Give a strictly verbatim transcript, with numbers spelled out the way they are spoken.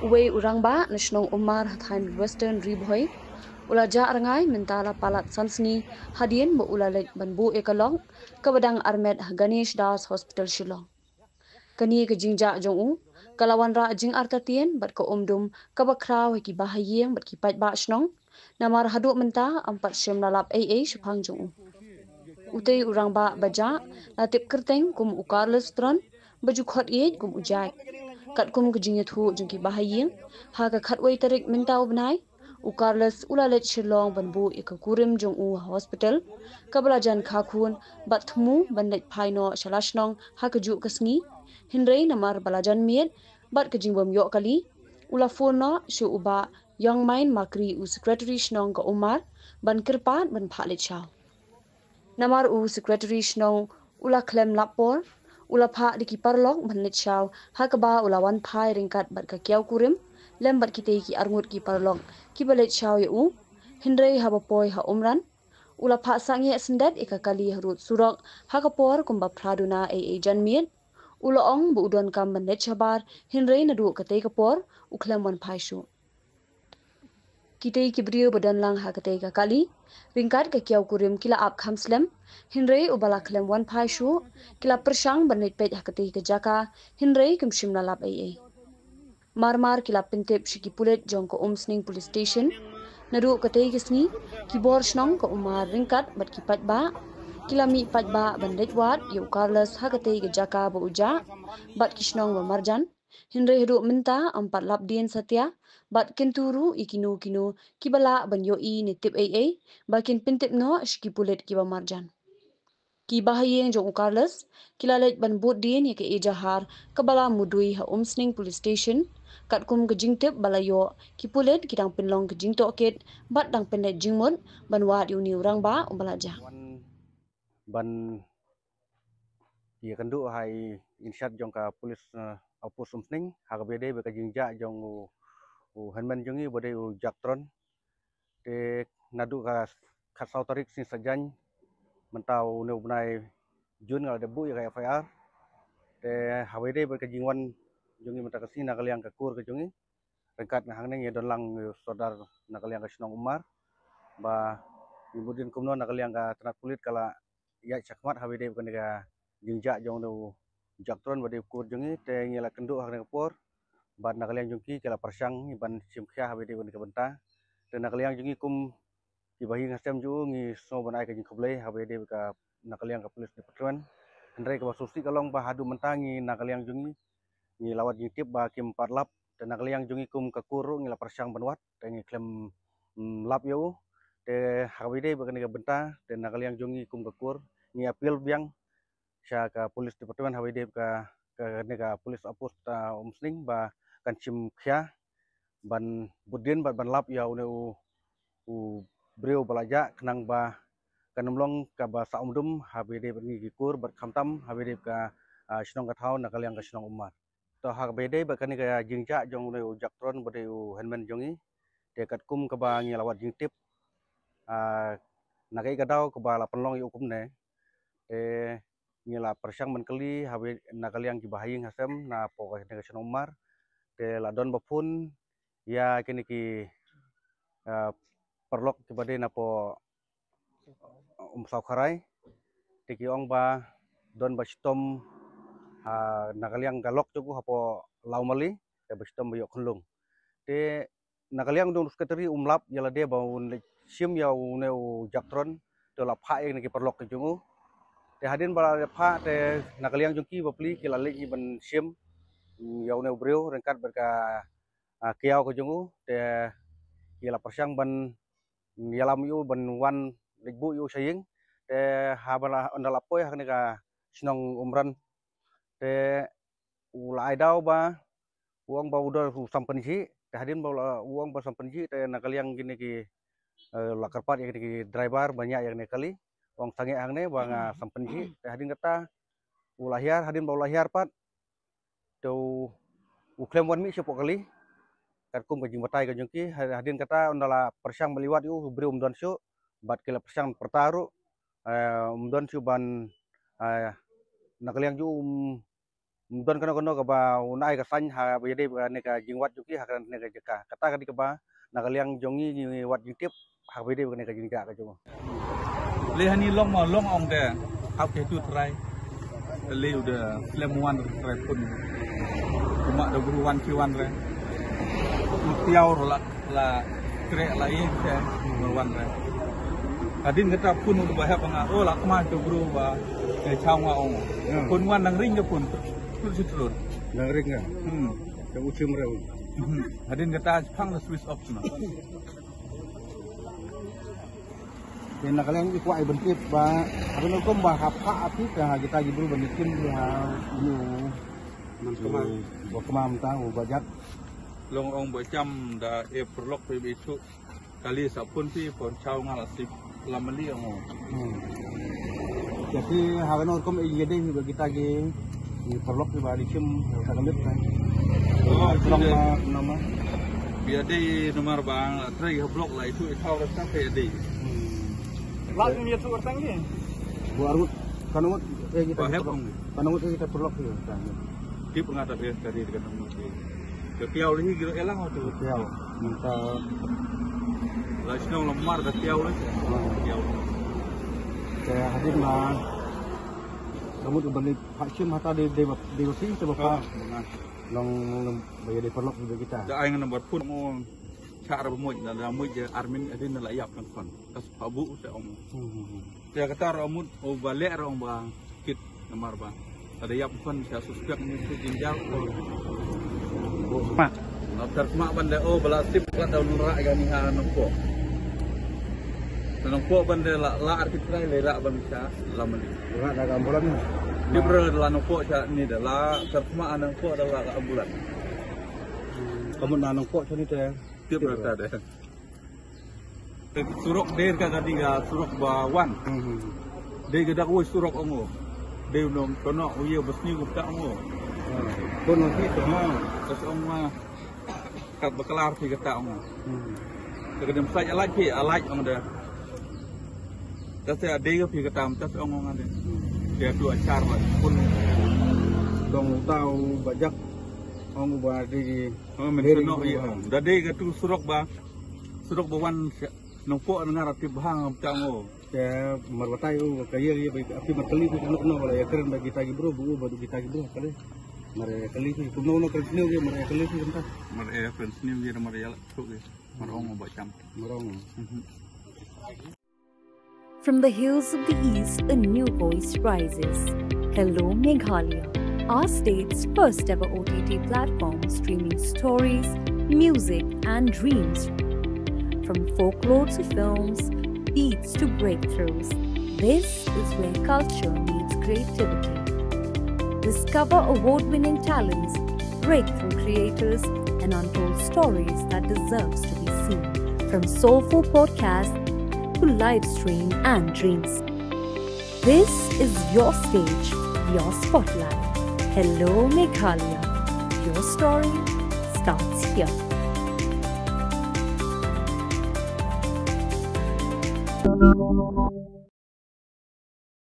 Uwei u rangbah na shnong Umar ha thaiñ Western Ri Bhoi u la jah rngai mynta la palat san sngi hadien ba u la leit ban buh ïa ka lok kaba dang armet ha Ganesh Das Hospital Shillong. Kane ka jingjah jong u ka la wanrah jingartatien bad ka umdum kaba khraw ha ki bahaïing bad ki paidbah shnong. Namar haduh mynta ym pat shym la lap ei ei shaphang jong u. Utei u rangbah ba jah la tip kyrteng kum u Carlos Tron, ba ju khot ïeit kum u Jack. Katkum ka jingïathuh jong ki bahaïing, ha ka khatwei tarik mynta u bnai, u Carlos u la leit Shillong ban buh ïa ka kurim jong u ha hospital, kaba la jan kha khun bad thmu ban leit phai noh sha la shnong ha kajuh ka sngi. Hynrei namar ba la jan miet bad ka jingbym ïoh kali, u la phone noh sha u Bah Yongmain Makri, u secretary shnong ka Umar, ban kyrpad ban phah leit shaw. Namar u secretary shnong u la khlem lap por, u la phah da ki paralok ban leit shaw, ha kaba u la wan phai ryngkat bad ka kiaw kurim lem bad kitei ki arngut ki paralok kiba leit shaw ïa u. Hynrei haba poi ha Umran, u la phah sangeh syndet ïa ka kali harud surok ha ka por kumba phra duna ei ei janmiet. U la ong ba u donkam ban leit shabar, hynrei naduh katei ka por u khlem wan phai shuh. Kitei ki briew ba don lang ha katei ka kali ryngkat ka kiaw kurim ki la ap kham slem, hynrei uba la khlem wan phai shuh, ki la pyrshang ban leit peit ha katei ka jaka, hynrei kim shym la lap ei ei. Mar mar ki la pyntip sha ki pulit jong ka Umsning Police Station. Naduh katei ka sngi, ki bor shnong ka Umar ryngkat bad ki paidbah ki la mih paidbah ban leit wad ïa u Carlos ha katei ka jaka ba u jah bad ki shnong ba marjan. Hynrei haduh mynta ym pat lap dien satia bad kyntu ruh ïa kino kino kiba lah ban ïohi ne tip ei ei, ba kin pyntip noh sha ki pulit kiba marjan. Ki bahaïing jong u Carlos ki la leit ban bud dien ïa ka ejahar kaba la mudui ha Umsning Police Station. Katkum ka jingtip ba la ïoh, ki pulit ki dang pynlong ka jingtohkit bad dang pynleit jingmut ban wad ïa une u rangbah uba la jah. Wan ban ïakynduh ha i incharge jong ka police, eh, outpost Umsning ha kaba ïadei bad ka jingjah jong u, u henmen jong ngi ba dei u Jack Tron. Te naduh ka khatsaw tarik sngi Saitjaiñ mynta une u bnai Jun nga la dep buh ïa ka F I R. Te ha kaba ïadei bad ka jingwan jong ngi mynta ka sngi na ka liang ka kur ka jong ngi, ryngkat nga hangne ngi don lang u sordar na ka liang ka shnong Umar, ba ngi mut dien kumno na ka liang ka tnat pulit ka la ïaid shakhmat ha kaba ïadei bad kane ka jingjah jong une u Jack Tron ba dei u kur jong ngi. Te ngi la kynduh ha kane ka por bad na ka liang jong ki ki la pyrshang ngi ban shim khia ha kaba ïadei bad kane ka bynta. Te na ka liang jong ngi kum ki bahaïing hasem jong u ngi sngew ban ai ka jingkhublei ha kaba ïadei bad ka na ka liang ka police department. Hynrei kaba sngewsih ka long ba haduh mynta ngi na ka liang jong ngi ngi la wad jingtip ba kim pat lap. Te na ka liang jong ngi kum ka kur ruh ngi la pyrshang ban wad te ngi khlem, mm, lap ïa u. Te ha kaba ïadei bad kane ka bynta, te na ka liang jong ngi kum ka kur ngi appeal biang sha ka police department ha kaba ïadei bad ka, ka, kane ka police outpost, ah, Umsning ba kan shim khia ban bud dien bad ban lap ïa une u, u briew ba la jah khnang ba kan ym long kaba sah umdum ha kaba ïadei bad ngi ki kur bad khamtam ha kaba ïadei bad ka, ah, shnong ka thaw na ka liang ka shnong Umar. To ha kaba ïadei bad kane ka jingjah jong une u Jack Tron ba dei u henmen jong ngi, te katkum kaba ngi la wad jingtip, ah, na kaei ka daw kaba la pynlong ïa u kumne, te ngi la pyrshang ban kylli ha kaba, na ka liang ki bahaïing hasem na poh kane ka shnong Umar. Te la don ba phone ïa kine ki, ah, paralok kiba dei na poh Umsawkharai. Te ki ong ba don ba shitom ha na ka liang ka lok jong u hapoh Lawmali, te ba shitom ba ïoh khunlung. Te na ka liang u secretary um lap ïa lade ba un leit shim ïa une u Jack Tron, te la phah ïa kine ki paralok ki jong u. Te hadien ba la phah te na ka liang jong ki bapli ki la leit ngi ban shim, mm, ïa une u briew ryngkat bad ka, ah, kiaw ka jong u. Te ki la pyrshang ban ïalam ïa u ban wan leit buh ïa u sha ïing. Te haba la, ynda la poi ha kane ka shnong Umran, te u la ai daw ba u ong ba u dei u sam pynjih. Te hadien ba u la, u ong ba sam pynjih, te na ka liang kine ki, eh, la kyrpad ïa kine ki driver ba ñiah ïa kane ka kali, u ong sangeh hangne ba nga sam pynjih. Te hadien kata u la hiar, hadien ba u la hiar pat te u, u khlem wan mih sha poh kali katkum ka jingbatai ka jong ki. Ha-, hadien kata ynda la pyrshang ban leit wad ïa u, u briew um don shuh bad ki la pyrshang pyrta ruh, eh, um don shuh ban, eh, na ka liang jong u um Don kano kano kaba u na ai ka sañ ha ba ïadei bad kane ka jingwad jong ki ha kane ka jaka. Kata ka dei kaba na ka liang jong ngi ngi wad jingtip ha ba ïadei bad kane ka jingjia ka jong u. Lei hani long ma long ong de hap ke tu trai. Lei u de slem wan trai pun. Kuma da bru wan ki wan re. U tiaw ro la la krek la ïeng ke wan re. Hadien kata pun u ba hap nga o la kma tu bru ba ke chaw nga ong. Hmm. Pun wan nang ring ke pun. Pun si telur. Nang ring ke. Hmm. Ke u chim re. Hmm. Hadien kata pang la switch off na. Ke na ka liang i kwah i ban tip ba ha kano kum ba hap ha api ka ha kita ki bru ban ïakim ki ha ïu. Man kemam. Ba kemam ta u ba jak. Long ong ba cham da e pyrlok phi ba ithuh. Kali sa pun phi pun chaw nga la sip lam mali ong. Hmm. Jadi ha kano kum i ïadei ba kita ki i pyrlok phi ba di kim sa ka lip kan. Oh, long sida. Ma nama. Bia dei namar ba nga la trai ha blok la ithuh i thaw rasa ka ïadei. Hmm. Lak ni tu artang ni. Bu arut kano ngut eh kita. Ba hep pyrlok. Ong. Kano ngut eh kita pyrlok ni. Tip nga ta bia kari dekat nama. Ke piaw lagi kira elang tu. Piaw. Minta. La shnong lamar da piaw lagi. Hmm. Piaw. Ke hadien ma. Kamu tu balik. Hashim hata de de de sing sebab. Ah, benar. Long long ba ïadei pyrlok juga kita. Da ai ngan nomor phone mo. Chak ra ba muid na la muid je armin adin la ïap kan kon. Kas pa bu te ong. Hmm, hmm, hmm. Te kata ra mut o ba leh ra ong ba kit namar ba. Ada ïap kon sa suspek ni tu jinjal. Sma. Na ter sma ban de o ba la sip ka da ra ga ni ha nongko. Nongko ban de la la ar kit rai le ra ban sa la mali. Ra da ka ambulan. Ni bro la nongko sa ni da la ter sma nongko da la ka ambulan. Kamu na nongko sa ni te. Tip ra ta de. Surok der ka kati ka surok ba wan. Hmm, hmm. Der ka dak woi surok ongo. Der unom tono uye basni gupta ongo. Hmm. Kono si to. Ha, tas ong ma. Kat baklar ti kata ongo. Hmm. Ka dem sai alai ki alai ong da. Tas ya der ka pi kata tas ongo ngade. Dia tu achar ba pun. Dong tau bajak ong ba der ki. Oh, men seno ïa. Da dei ka tu surok ba. Surok ba wan nongko ngar tip hang tang o. Te mar batai u ka ïa ïa ba api mar kali tu nok no wala ïa kren ba kita ki bro bu ba kita ki bro kali. Mar ïa kali tu kumno no kren sniew ïa mar ïa kali tu kumta. Mar ïa kren sniew ïa mar ïa la tu ïa. Mar ong ba cham. Mar ong. Mhm. From the hills of the East, a new voice rises. Hello, Meghalaya, our state's first ever O T T platform streaming stories, music, and dreams. From folklore to films, beats to breakthroughs, this is where culture meets creativity. Discover award winning talents, breakthrough creators, and untold stories that deserves to be seen. From soulful podcasts to live stream and dreams. This is your stage, your spotlight. Hello, Meghalaya. Your story starts here.